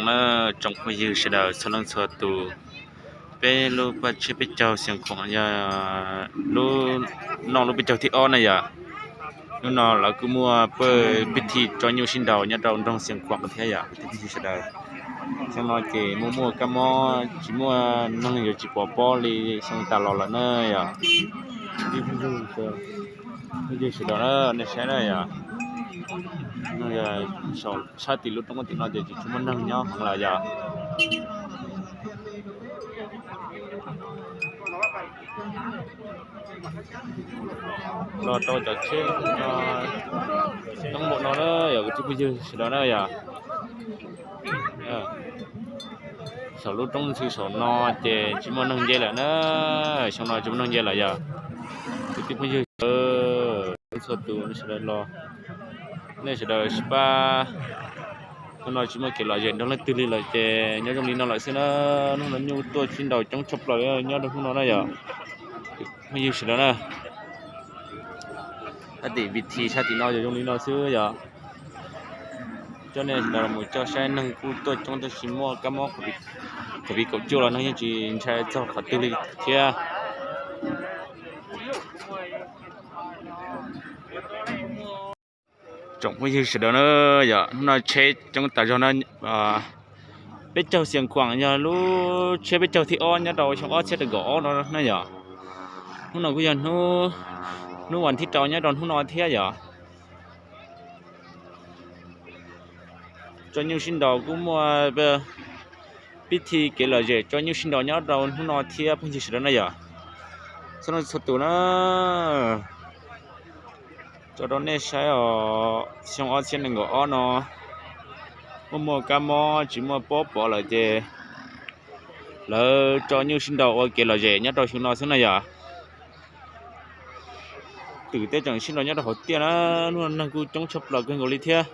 Na, tsoom phooj ywg sawv daws txhua leej txhua tus, peb lub paj tshiab peb caug Xiav Khuam yog lub, noj lub peb caug thib ob na yom. Hnub no lawv kuj muaj pawg pib thi tso nyuj sib nraus nyob rau nroog Xiav Khuam thiab yom, phooj ywg sawv daws. Xyoo no ces muaj muaj kab mob tsis muaj neeg yuav tsis pom pob li xyoo tas los lawm na yom. Phooj ywg sawv daws na, nej saib na yom, saum sab tim lub roob tim no ces tsis muaj neeg nyob heev lawm yom. Los rau cov tsheb coob npaum no na yom, kwv tij phooj ywg sawv daws na yom. Saum lub roob ntxhw saum no ces tsis muaj neeg nce lawm na, xyoo no tsis muaj neeg nce lawm yom. Kwv tij phooj ywg txhua tus sawv daws los, nej sawv daws sib pab. Hnub no tsis muaj kev lom zem nrog leej twg li lawm ces nyob zoo li no lawm xwb na. Hnub no nyuj tuaj sib nraus coob tshaj plaws nyob rau hnub no na yom. Phooj ywg sawv daws na, sab tim pi thi sab tim no yog zoo li no xwb yom. Coj nej sawv daws mus coj saib, neeg kuj tuaj coob tab sis muaj kab mob covid kaum cuaj los neeg yeej tsis ntshai txog qhov twg li thiab. Tsoom phooj ywg sawv daws na yom, hnub no tsheb coob tas zog na. Peb caug Xiav Khuam yog lub tshiab peb caug thib ob nyob rau xyoo ob txhiab nees nkaum ob no na yom. Hnub no kuj yog hnub vas thib rau nyob rau hnub no thiab yom. Tso nyuj sib nraus kuj muaj pib thi kev lom zem tso nyuj sib nraus nyob rau hnub no thiab phooj ywg sawv daws na yom. Txhua leej txhua tus na, tso rau nej saib os, xyoo ob txhiab nees nkaum ob no muaj muaj kab mob tsis muaj pob pov lawm ces lawv tso nyuj sib nraus ua kev lom zem nyob rau xyoo no xwb na yom. Twm tej tseem sib nraus nyob rau hauv tiaj na, hnub no neeg kuj coob tshaj plaws kawg nkaus li thiab.